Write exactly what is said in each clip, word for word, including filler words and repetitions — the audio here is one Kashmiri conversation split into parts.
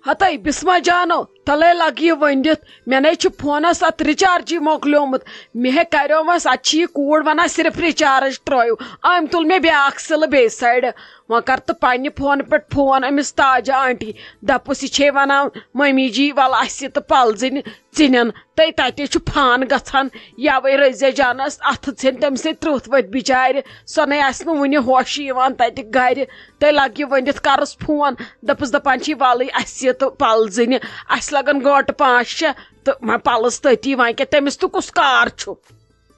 ہتے بسمہ جانو، تلے لگ یہِ ؤنِتھ، مےٚ نے چھُ فونس اتھ ریچارجی مۄکلیومُت۔ مےٚ ہے کریومس، اتھ چھِ یہِ کوٗر ونان صرف ریچارج ترٲیِو۔ أمۍ تُل مےٚ بیٛاکھ سِلہٕ بیٚیہِ سایڈٕ۔ وۄنۍ کر تہٕ پننہِ فونہٕ پٮ۪ٹھ فون أمِس تاجہ آنٹی، دپُس یہِ چھے ونان ممی جی ول اسہِ تہٕ پلزٕنۍ ژِنٮ۪ن۔ تہٕ تتے چھُ فان گژھان۔ یوے رزیہ جانس اتھٕ ژھیٚنۍ تٔمۍ سٕنٛدۍ ترٕٛتھ ؤتھۍ بچارِ۔ سۄ نے آسہِ نہٕ وُنہِ ہوشی یِوان تتہِ گرِ۔ تہٕ لگہِ ؤنِتھ کرس فون، دپس دپان چھِ ولٕے اسہِ تہٕ پلزٕنہِ۔ اسہِ لگن گٲنٹہٕ پانٛژھ شےٚ تہٕ وۄنۍ پلز تٔتی۔ وۄنۍ کیٛاہ تٔمِس تہٕ کُس کار چھُ؟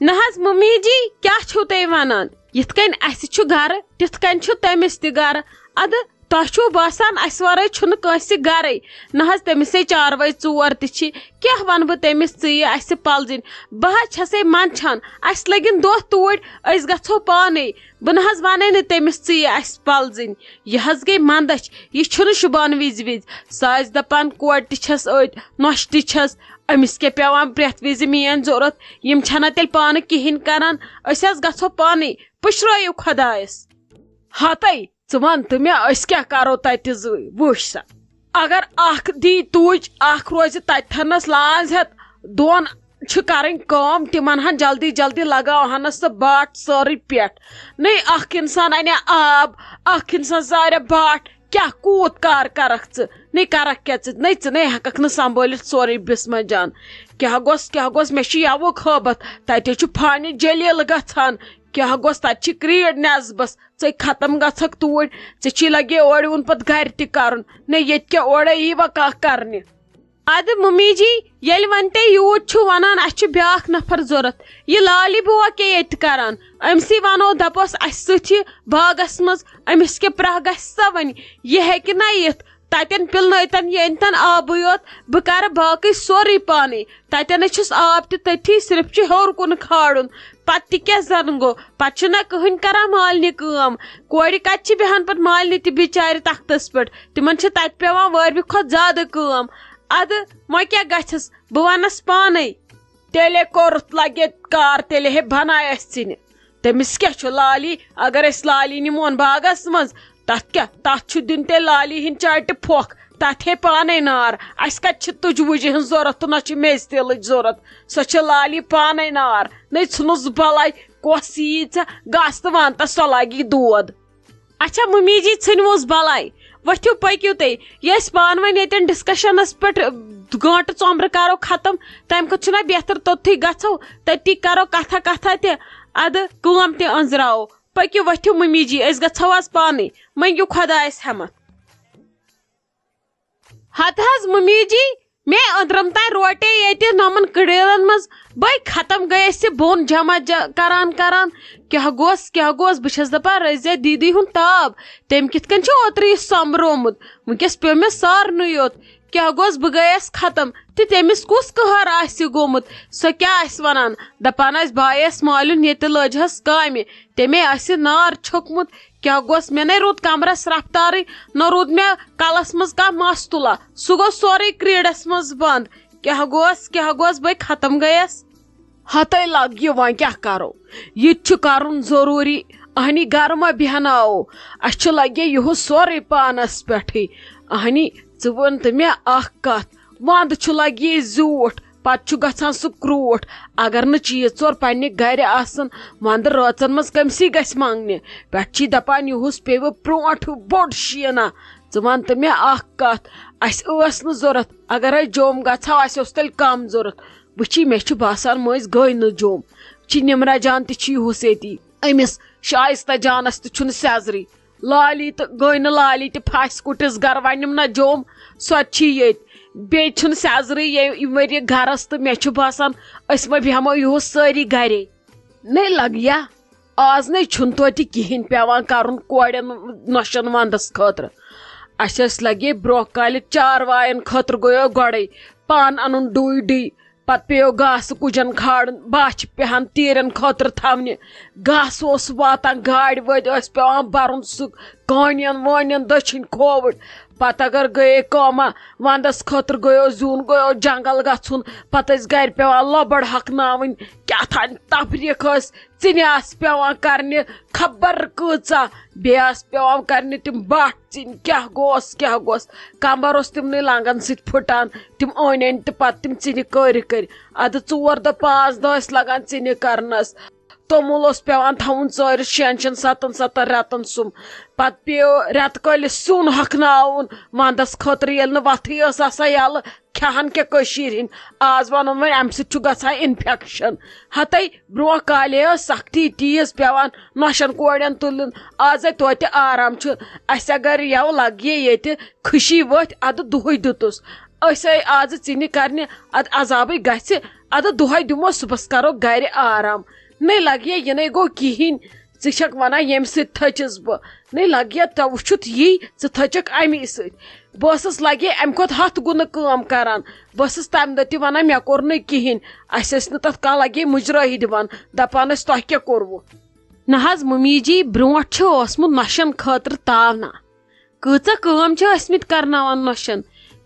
نہ حظ ممی جی، کیٛاہ چھِو تُہۍ ونان؟ یِتھ کٔنۍ اسہِ چھُ گرٕ، تِتھ کٔنۍ چھُ تٔمِس تہِ گرٕ۔ ادٕ تۄہہِ چھُو باسان اسہِ ورٲے چھُنہٕ کٲنٛسہِ گرے؟ نہ حظ، تٔمِس ہے چاروٲے ژور تہِ چھِ۔ کیٛاہ ونہٕ بہٕ تٔمِس، ژٕ یہِ اسہِ پلزٕنۍ؟ بہٕ حظ چھسے منٛدچھان، اسہِ لٔگِن دۄہ توٗرۍ، أسۍ گژھو پانے۔ بہٕ نہ حظ ونَے نہٕ تٔمِس، ژٕ یہِ اسہِ پلزٕنۍ۔ یہِ حظ گٔے منٛدچھ، یہِ چھُنہٕ شوٗبان وِزِ وِزِ۔ سۄ آسہِ دپان کورِ تہِ چھس أتۍ، نۄشہِ تہِ چھس، أمِس کیٛاہ پیوان پرٛٮ۪تھ وِزِ میٲنۍ ضروٗرت؟ یِم چھنہ تیٚلہِ پانہٕ کِہینۍ کران۔ أسۍ حظ گژھو پانے، پُشرٲیِو خۄدایس۔ ہتے، ژٕ وَن تہٕ مےٚ، أسۍ کیٛاہ کَرو تَتہِ زٕ؟ وٕچھ سا، اگر اَکھ دی تُج، اَکھ روزِ تَتہِ تھَنَس لانٛز ہٮ۪تھ، دۄن چھِ کَرٕنۍ کٲم، تِمَن ہَن جلدی جلدی لگاوہَنَس سُہ باٹھ سٲرٕے پٮ۪ٹھ۔ نَے اَکھ اِنسان اَنہِ آب، اَکھ اِنسان زارِ باٹھ، کیٛاہ کوٗت کار کَرَکھ ژٕ؟ نَے کَرَکھ کیٛاہ ژٕ؟ نَے ژٕ نَے ہٮ۪کَکھ نہٕ سنبھٲلِتھ سورُے بِسمہ جان۔ کیٛاہ گوٚژھ، کیٛاہ گوٚژھ؟ مےٚ چھُ یَوُک ہٲبَتھ، تَتہِ چھُ فانہِ جلیل گژھان۔ کیٛاہ گوٚژھ؟ تَتہِ چھِ کرٛیٖڈ نٮ۪صبَس۔ ژے ختم گژھکھ توٗرۍ، ژےٚ چھی لگے اورٕ یُن پتہٕ گرِ تہِ کرُن۔ نہ، ییٚتہِ کیٛاہ اورے یی وۄنۍ کانٛہہ کرنہِ؟ ادٕ مُمی جی، ییٚلہِ وۄنۍ تُہۍ یوٗت چھِو ونان، اسہِ چھُ بیٛاکھ نفر ضروٗرت۔ یہِ لالی بوا کیٛاہ ییٚتہِ کران؟ أمۍ سٕے ونو، دپوس اسہِ سۭتۍ یہِ باغس منٛز، أمِس کیٛاہ پرٛاہ گژھِ سا وۄنۍ؟ یہِ ہیٚکہِ نہ یِتھ۔ تتٮ۪ن پِلنٲیتن ییٚتٮ۪ن آبٕے یوت، بہٕ کرٕ باقٕے سورُے پانے۔ تتٮ۪ن چھُس آب تہِ تٔتھی، صرف چھُ ہیوٚر کُن کھالُن۔ پتہٕ تہِ کیٛاہ زن گوٚو؟ پتہٕ چھُنہ کٕہٕنۍ کران مالنہِ کٲم۔ کورِ کتہِ چھِ بیٚہان پتہٕ مالنہِ تہِ بچارِ تختس پٮ۪ٹھ؟ تِمن چھِ تتہِ پٮ۪وان وٲرۍوِ کھۄتہٕ زیادٕ کٲم۔ ادٕ وۄنۍ کیٛاہ گژھٮ۪س؟ بہٕ ونس پانے۔ تیٚلے کوٚرُتھ لگہِ کار، تیٚلے ہے بنایہِ اَسہِ ژِنہِ۔ تٔمِس کیٛاہ چھُ لالی؟ اگر أسۍ لالی نِمون باغس منٛز، تتھ کیٛاہ؟ تتھ چھُ دیُن تیٚلہِ لالی ہٕنٛدۍ چاٹہِ پھۄکھ۔ تتھ ہے پانے نار۔ اسہِ کتہِ چھِ تُجہِ وُجہِ ہٕنٛز ضروٗرت تہٕ نہ چھِ میٚژِ تیلٕچ ضروٗرت۔ سۄ چھِ لالی پانے نار۔ نٔے ژھٕنُس بلاے، کۄس یی ژےٚ؟ گژھ تہٕ وَن تس، سۄ لاگی دود۔ اچھا ممی جی، ژھٕنوُس بلاے۔ ؤتھِو، پٔکِو تُہۍ۔ یہِ أسۍ پانہٕ ؤنۍ ییٚتٮ۪ن ڈسکشنس پٮ۪ٹھ، اہ، گٲنٹہٕ ژۄمرٕ کرو ختم، تمہِ کھۄتہٕ چھُنہ بہتر توٚتتھٕے گژھو، تٔتی کرو کتھا کتھا تہِ، ادٕ کٲم تہِ أنٛزراوو۔ پٔکِو، ؤتھِو ممی جی، أسۍ گژھو آز پانے۔ مٔنگِو خۄدایس ہٮ۪متھ۔ ہتہٕ حظ ممی جی، مےٚ أنٛدرم تام روٹے ییٚتہِ نۄمن کٔڑیلن منٛز۔ بٔے ختم گٔیس یہِ بۄن جمع ج-، کران کران۔ کیٛاہ گوٚژھ، کیٛاہ گوٚژھ؟ بہٕ چھس دپان رزیا دیدی ہُنٛد تاب، تٔمۍ کِتھ کٔنۍ چھُ اوترٕ یہِ سۄمبرومُت؟ وٕنکیٚس پیوٚو مےٚ سارنٕے یوت۔ کیٛاہ گوٚژھ؟ بہٕ گٔیس ختم۔ تہٕ تٔمِس کُس قہر آسہِ گوٚمُت؟ سۄ کیٛاہ آسہِ ونان؟ دپان آسہِ بایس مالیُن ییٚتہِ لٔج ہس کامہِ، تٔمۍ آسہِ نار چھوٚکمُت۔ کیٛاہ گوٚژھ؟ مےٚ نے روٗد کمرس رفتارٕے، نہ روٗد مےٚ کلس منٛز کانٛہہ مس تُلان۔ سُہ گوٚو سورُے کرٛیٖڈس منٛز بنٛد۔ کیٛاہ گوٚژھ؟ کیٛاہ گوٚژھ؟ بٔے ختم گٔیس۔ ہتے لگ یہِ، وۄنۍ کیٛاہ کرو؟ یہِ تہِ چھُ کرُن ضروٗری۔ اہنی گرٕ ما بیہناوو؟ اسہِ چھُ لگے یِہُس سورُے پانس پٮ۪ٹھٕے۔ اہنی، ژٕ وَن تہٕ مےٚ اکھ کتھ، ونٛدٕ چھُ لگے زیوٗٹھ، پتہٕ چھُ گژھان سُہ کرٛوٗٹھ۔ اگر نہٕ چیٖز ژور پننہِ گرِ آسن، ونٛدٕ رٲژن منٛز کٔمۍ سٕے گژھِ منٛگنہِ؟ پٮ۪ٹھٕ چھی دپان یِہُس پیٚوٕ برونٛٹھ ہیوٗ بوٚڑ شیٖنہ۔ ژٕ وَن تہٕ مےٚ اکھ کتھ، اسہِ ٲس نہٕ ضوٚرتھ، اگرے جوٚم گژھو، اسہِ اوس تیٚلہِ کم ضوٚرتھ۔ وٕچھی، مےٚ چھُ باسان مٔنٛزۍ گٔے نہٕ جوٚم۔ وٕچھی، نمرہ جان تہِ چھُ یِہُس ییٚتی، أمِس شایستہ جانس تہِ چھُنہٕ سیٚزرٕے۔ لالی تہٕ گٔے نہٕ لالی تہِ پھاسہِ کُٹِس گرٕ، وۄنۍ نِم نہ جوٚم، سۄ تہِ چھِ ییٚتہِ۔ بیٚیہِ چھُنہٕ سیٚزرٕے ییٚمہِ ؤریہِ گرس، تہٕ مےٚ چھُ باسان أسۍ ما بیٚہمو یِہُس سٲری گرے۔ نے لگیا، آز نے چھُنہٕ توتہِ کِہیٖنۍ پٮ۪وان کرُن کورٮ۪ن نۄشن ونٛدس خٲطرٕ۔ اسہِ ٲسۍ لگے برونٛہہ کالہِ چاروایَن خٲطرٕ گوٚو گۄڈَے پان اَنُن ڈُے ڈُے، پتہٕ پیٚو گاسہٕ کُجن کھالُن، باچھِ پیٚہن تیٖرٮ۪ن خٲطرٕ تھاونہِ۔ گاسہٕ اوس واتان گاڑِ وٲلۍ، ٲسۍ پٮ۪وان بَرُن سُہ کانٮ۪ن وانٮ۪ن دٔچھِنۍ کھووُر۔ پتہٕ اگر گٔیے کٲمہ، ونٛدس خٲطرٕ گٔیو زیُن، گٔیو جنگل گژھُن، پتہٕ ٲسۍ گرِ پٮ۪وان لۄبڑ ہۄکھناوٕنۍ، کیٛاہ تام تفریٖق ٲس، ژِنہِ آسہٕ پٮ۪وان کرنہِ خبر کۭژاہ، بیٚیہِ آسہٕ پٮ۪وان کرنہِ تِم بٹھ ژِنہِ، کیٛاہ گوس، کیٛاہ گوس، کمبر اوس تِمنٕے لنٛگن سۭتۍ پھُٹان، تِم أنۍ أنۍ تہٕ پتہٕ تِم ژِنہِ کٔرۍ کٔرۍ۔ ادٕ ژور دۄہ پانٛژھ دۄہ ٲسۍ لگان ژِنہِ کرنس۔ توٚمُل اوس پٮ۪وان تھاوُن ژٲرِتھ شٮ۪ن شٮ۪ن ستن ستن رٮ۪تن سُم۔ پتہٕ پیٚو رٮ۪تہٕ کٲلِس سیُن ہۄکھناوُن، ونٛدس خٲطرٕ ییٚلہِ نہٕ وتھٕے ٲس آسان یَلہٕ، کھٮ۪ہن کیٛاہ کٔشیٖرِ ہِنٛدۍ؟ آز ونو وۄنۍ، امہِ سۭتۍ چھُ گژھان infection۔ ہتے برونٛہہ کالے ٲس سختی تیٖژ پٮ۪وان نۄشن کورٮ۪ن تُلُن، آز ہے توتہِ آرام چھُ۔ اسہِ اگر یَوٕ لگہِ ییٚتہِ خٕشی ؤتھۍ، ادٕ دُہٕے دیُتُس۔ أسۍ آے آزٕ ژِنہِ کرنہِ، ادٕ عذابٕے گژھِ، ادٕ دُہے دِمو، صُبحس کرو گرِ آرام۔ نَے لگہِ یِنَے گوٚو کِہیٖنۍ، ژٕ چھَکھ وَنان ییٚمہِ سۭتۍ تھٔچِس بہٕ۔ نَے لگہِ ژےٚ وٕچھُتھ یی، ژٕ تھٔچَکھ اَمی سۭتۍ۔ بہٕ ٲسٕس لگے اَمہِ کھۄتہٕ ہَتھ گُنہٕ کٲم کران۔ بہٕ ٲسٕس تَمہِ دۄہ تہِ وَنان مےٚ کوٚر نہٕ کِہیٖنۍ۔ اَسہِ ٲسۍ نہٕ تَتھ کانٛہہ لگے مُجرٲہی دِوان، دَپان ٲسۍ تۄہہِ کیٛاہ کوٚروٕ؟ نہ حظ ممی جی، برونٛٹھ چھُ اوسمُت نۄشَن خٲطرٕ تاونہ۔ کۭژاہ کٲم چھِ ٲسمٕتۍ کرناوان نۄشَن۔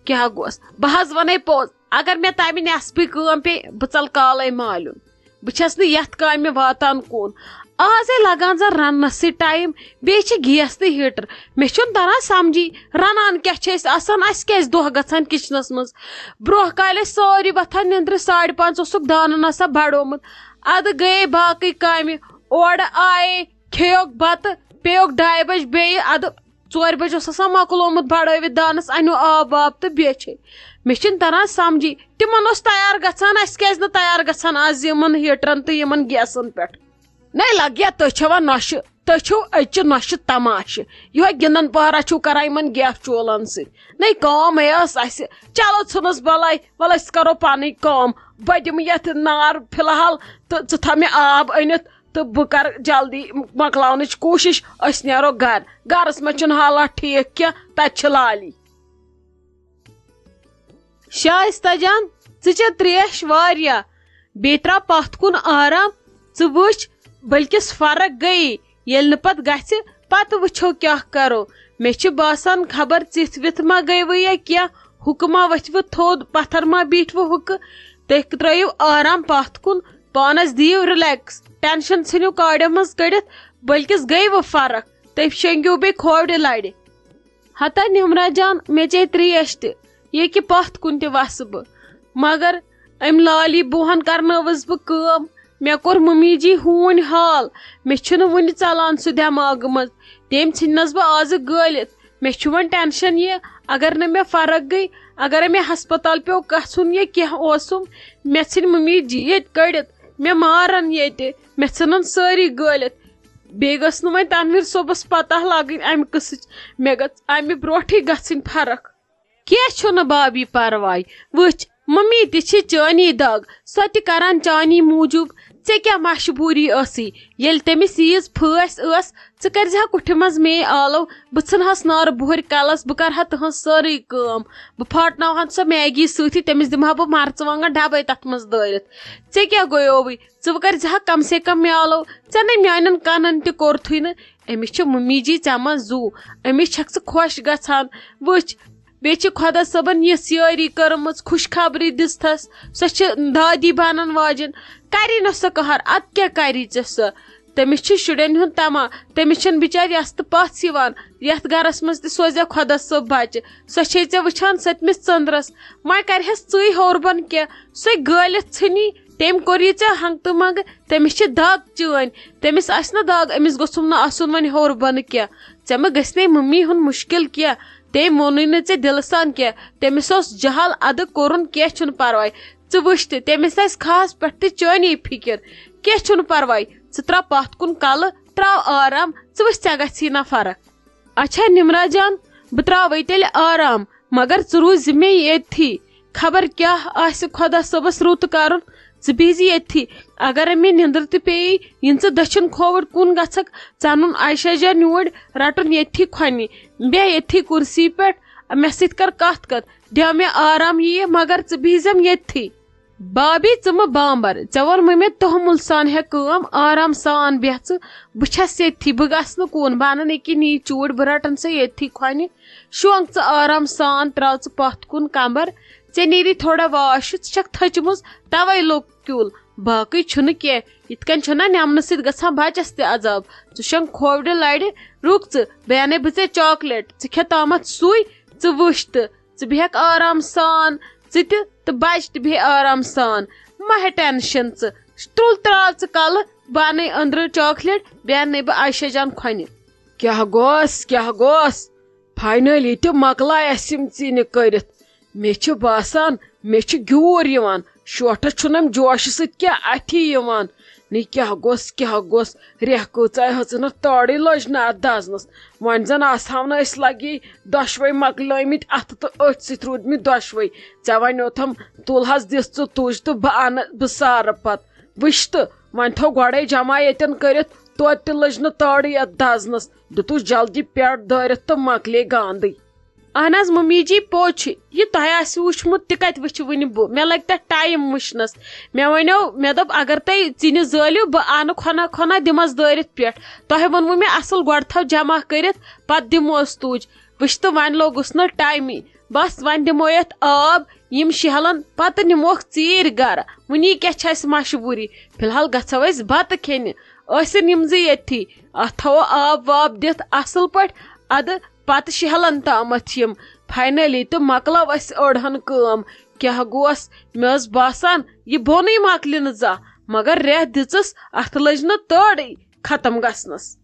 کیٛاہ گوٚس؟ بہٕ حظ وَنے پوٚز، اگر مےٚ تَمہِ نٮ۪صبٕے کٲم پیٚیہِ، بہٕ ژَلہٕ کالَے مالیُن۔ بہٕ چھَس نہٕ یَتھ کامہِ واتان کُن۔ آز ہے لَگان زَن رَننَسٕے ٹایم، بیٚیہِ چھِ گیس تہٕ ہیٖٹر۔ مےٚ چھُنہٕ تَران سَمجھی، رَنان کیٛاہ چھِ أسۍ آسان، اَسہِ کیٛازِ دۄہ گژھان کِچنَس منٛز؟ برٛونٛہہ کالہِ ٲسۍ سٲری وۄتھان نیٚنٛدرِ ساڑِ پانٛژھ اوسُکھ دانَن آسان بَڑومُت۔ اَدٕ گٔیے باقٕے کامہِ، اورٕ آیے، کھیوٚکھ بَتہٕ، پیوٚکھ ڈاے بَجہِ بیٚیہِ، اَدٕ ژورِ بجہِ اوس آسان مۄکلومُت بڑٲوِتھ دانس، انیو آب واب تہٕ بیچھے۔ مےٚ چھُنہٕ تران سمجھی، تِمن اوس تیار گژھان، اسہِ کیازِ نہٕ تیار گژھان از یِمن ہیٹرن تہٕ یِمن گیسن پٮ۪ٹھ؟ نَے لگیا تُہۍ چھوا نۄشہِ؟ تُہۍ چھِو أزچہِ نۄشہِ تماشہِ۔ یِہوے گِنٛدان پہرا چھِو کران یِمن گیس چولن سۭتۍ۔ نَے کٲم ہے ٲس اسہِ۔ چلو ژھٕنُس بلاے، ولہٕ أسۍ کرو پنٕنۍ کٲم۔ بہٕ دِمہٕ یتھ نار فی الحال تہٕ ژٕ تھاو مےٚ آب أنِتھ۔ تہٕ بہٕ کرٕ جلدی مۄکلاونٕچ کوٗشِش، أسۍ نیرو گرٕ۔ گرس منٛز چھُنہٕ حالات ٹھیٖک کینٛہہ، تتہِ چھِ لالی۔ شائستہ جان، ژٕ چےٚ ترٛیش واریاہ، بیٚیہِ ترٛاو پتھ کُن آرام۔ ژٕ وٕچھ، بلکِس فرق گٔیی، ییٚلہِ نہٕ پتہٕ گژھِ، پتہٕ وٕچھو کیٛاہ کرو۔ مےٚ چھُ باسان خبر ژِتھ وِتھ ما گٔیوٕ یا کینٛہہ، ہُکہٕ ما ؤتھوٕ تھوٚد، پتھر ما بیٖٹھوٕ ہُکہٕ۔ تُہۍ ترٲیِو آرام پتھ کُن، پانس دِیِو relax، tension ژھٕنِو کاڑیو منٛز کٔڑِتھ، بلکِس گٔیوٕ فرق۔ تُہۍ شۄنٛگِو بیٚیہِ کھوورِ لرِ۔ ہتا نمرہ جان، مےٚ چے ترٛیش تہِ، ییٚکہِ پتھ کُن تہِ وسہٕ بہٕ، مگر أمۍ لالی بوہن کرنٲوٕس بہٕ کٲم۔ مےٚ کوٚر ممی جی ہوٗنۍ حال، مےٚ چھُنہٕ وُنہِ ژلان سُہ دٮ۪ماغہٕ منٛز۔ تٔمۍ ژھٕننس بہٕ آزٕ گٲلِتھ۔ مےٚ چھُ وۄنۍ tension یہِ، اگر نہٕ مےٚ فرق گٔے، اگرے مےٚ ہسپتال پیوٚو گژھُن یا کینٛہہ اوسُم، مےٚ ژھٕنۍ ممی جی ییٚتہِ کٔڑِتھ، مےٚ مارن ییٚتہِ، مےٚ ژھٕنن سٲری گٲلِتھ۔ بیٚیہِ گٔژھ نہٕ وۄنۍ تنویر صٲبس پتہ لگٕنۍ امہِ قٕصٕچ، مےٚ گٔژھ امہِ برونٹھٕے گژھٕنۍ فرق۔ کینٛہہ چھُنہٕ بابی پرواے، وٕچھ، ممی تہِ چھِ چٲنی دگ، سۄ تہِ کران چانی موٗجوٗب۔ ژےٚ کیٛاہ مجبوٗری ٲسٕے؟ ییٚلہِ تٔمِس ییٖژ پھٲسۍ ٲس، ژٕ کٔرزِہا کُٹھِ منٛز مے آلو، بہٕ ژھٕنہس نارٕ بُہٕرۍ کلس، بہٕ کرہا تٕہٕنٛز سٲرٕے کٲم۔ بہٕ پھاٹناوہن سۄ میگی سۭتی، تٔمِس دِمہٕ ہا بہٕ مرژٕوانٛگن ڈبے تتھ منٛز دٲرِتھ۔ ژےٚ کیٛاہ گویووٕے؟ ژٕ کٔرزِہا کم سے کم مے آلو، ژےٚ نے میانٮ۪ن کنن تہِ کوٚرتھٕے نہٕ۔ أمِس چھِ ممی جی ژےٚ منٛز زُو، أمِس چھکھ ژٕ خۄش گژھان۔ وٕچھ، بیٚیہِ چھِ خۄدا صٲبن یِژھ یٲری کٔرمٕژ، خۄشخبری دِژتھس۔ سۄ چھِ دادی بنن واجٮ۪ن، کری نہٕ سۄ قہر، ادٕ کیٛاہ کری ژےٚ سۄ؟ تٔمِس چھِ شُرٮ۪ن ہُنٛد طمع، تٔمِس چھَنہٕ بِچارِ یَس تہٕ پَژھ یِوان، یَتھ گَرَس منٛز تہِ سوزِ ہا خۄدا صٲب بَچہِ۔ سۄ چھے ژےٚ وٕچھان سٔتمِس ژٔنٛدرَس، وۄنۍ کَرِہَس ژٕے ہیوٚر بۄن کینٛہہ، سۄے گٲلِتھ ژھٕنی۔ تٔمۍ کوٚر یہِ ژےٚ ہنٛگتہٕ منٛگہٕ، تٔمِس چھِ دَگ چٲنۍ، تٔمِس آسہِ نہ دَگ، أمِس گوٚژھُم نہٕ آسُن وۄنۍ ہیوٚر بۄنہٕ کینٛہہ۔ ژےٚ مہ گژھِ نے مٔمی ہُنٛد مُشکِل کینٛہہ، تٔمۍ ووٚنُے نہٕ ژےٚ دِلہٕ سان کینٛہہ، تٔمِس اوس جہل، اَدٕ کوٚرُن، کینٛہہ چھُنہٕ پَرواے۔ ژٕ وٕچھ تہِ، تٔمِس آسہِ خاص پٮ۪ٹھ تہِ چٲنی فِکِر۔ کینٛہہ چھُنہٕ پرواے، ژٕ ترٛاو پتھ کُن کلہٕ، ترٛاو آرام، ژٕ وٕچھ ژےٚ گژھی نا فرق۔ اچھا نمرہ جان، بہٕ ترٛاوے تیٚلہِ آرام، مگر ژٕ روٗزِ مےٚ ییٚتھی۔ خبر کیٛاہ آسہِ خۄدا صٲبس رُت کرُن، ژٕ بِہزِ ییٚتھی۔ اگرے مےٚ نِندٕر تہِ پیٚیی، یِن ژٕ دٔچھُن کھووُر کُن گژھکھ، ژٕ انُن عائشہ جان یوٗرۍ، رٹُن ییٚتھی کھۄنہِ، بیٚہہ ییٚتھی کُرسی پٮ۪ٹھ، مےٚ سۭتۍ کر کتھ کتھ۔ دِ مےٚ آرام یِیہِ، مگر ژٕ بِہزٮ۪م ییٚتھی۔ بابی، ژٕ مہٕ بامبر، ژےٚ ووٚنمے مےٚ توٚہمُل سان ہیٚہ کٲم، آرام سان بیٚہہ ژٕ۔ بہٕ چھَس ییٚتھی، بہٕ گژھٕ نہٕ کُن، بہٕ اَنَن ییٚکیٛاہ نی چوٗڑۍ، بہٕ رَٹَن سۄ ییٚتھی کھۄنہِ۔ شۄنٛگ ژٕ آرام سان، ترٛاو ژٕ پَتھ کُن کمبر، ژےٚ نیری تھوڑا واش، ژٕ چھَکھ تھٔچمٕژ، تَوَے لوٚگ کیُل، باقٕے چھُنہٕ کینٛہہ۔ یِتھ کٔنۍ چھُنہ نٮ۪منہٕ سۭتۍ گژھان بَچَس تہِ عذاب۔ ژٕ شۄنٛگ کھوورِ لَرِ، رُک ژٕ، بہٕ اَنَے بہٕ ژےٚ چاکلیٹ، ژٕ کھےٚ تامَتھ سُے، ژٕ وٕچھ تہٕ۔ ژٕ بیٚہکھ آرام سان، ژٕ تہِ تہٕ بَچہٕ تہِ بیٚہہِ آرام سان۔ مہ ہےٚ ٹٮ۪نشَن ژٕ، تُل ترٛاو ژٕ کَلہٕ، بہٕ اَنَے أنٛدرٕ چاکلیٹ، بیٚیہِ اَنَے بہٕ عایشہ جان کھۄنہِ۔ کیٛاہ گوٚس، کیٛاہ گوٚس؟ فاینٔلی تہِ مۄکلایَس یِم ژِنہِ کٔرِتھ۔ مےٚ چھِ باسان، مےٚ چھِ گیوٗر یِوان۔ شوٹھس چھُنہٕ اَمہِ جوشہٕ سۭتۍ کیٛاہ اَتھی یِوان۔ نہ کیٛاہ گوٚس، کیٛاہ گوٚس؟ ریٚہہ کۭژاہ ہیٚژٕنَتھ تٲرٕے لٔج نہٕ اَتھ دَزنَس۔ وۄنۍ زَن آسہٕ ہاو نہٕ أسۍ لگی دۄشوَے مۄکلٲمٕتۍ اَتھٕ تہٕ أتھۍ سۭتۍ روٗدمٕتۍ دۄشوَے۔ ژےٚ وَنیوتھم، تُل حظ دِژ ژٕ تُج تہٕ بہٕ اَنہٕ، بہٕ سارٕ پَتہٕ۔ وٕچھ تہٕ، وۄنۍ تھوٚو گۄڈَے جمع ییٚتٮ۪ن کٔرِتھ، توتہِ تہِ لٔج نہٕ تٲرٕے اَتھ دَزنَس۔ دیُتُس جلدی پٮ۪ٹھ دٲرِتھ تہٕ مۄکلے گاندٕے۔ اہن حظ ممی جی، پوٚز چھُ۔ یہِ تۄہہِ آسہِ وٕچھمُت، تہِ کتہِ وٕچھِ وٕنہِ بہٕ؟ مےٚ لگہِ تتھ ٹایم وٕچھنس۔ مےٚ ونیو، مےٚ دوٚپ، اگر تُہۍ ژِنہِ زٲلِو، بہٕ انہٕ کھۄنا کھۄنا، دِمس دٲرِتھ پٮ۪ٹھ۔ تۄہہِ ووٚنوُ مےٚ اصل گۄڈٕ تھاو جمع کٔرِتھ، پتہٕ دِموس تُج۔ وٕچھ تہٕ، وۄنۍ لوٚگُس نہٕ ٹایمٕے۔ بس، وۄنۍ دِمو یتھ آب، یِم شیہلن، پتہٕ نِموکھ ژیٖرۍ گرٕ۔ وُنی کیٛاہ چھِ اسہِ مشہوٗری؟ فی الحال گژھو أسۍ بتہٕ کھیٚنہِ۔ ٲسِن یِم زٕ ییٚتھی۔ اتھ تھاوو آب واب دِتھ اصل پٲٹھۍ۔ ادٕ پتہٕ شیہلن تامتھ یِم۔ فاینلی تہٕ مۄکلٲو اسہِ أڑ ہن کٲم۔ کیٛاہ گوس؟ مےٚ ٲس باسان، یہِ بۄنٕے مۄکلہِ نہٕ زانٛہہ، مگر ریٚہہ دِژٕس، اتھ لٔج نہٕ تٲرٕے ختم گژھنس۔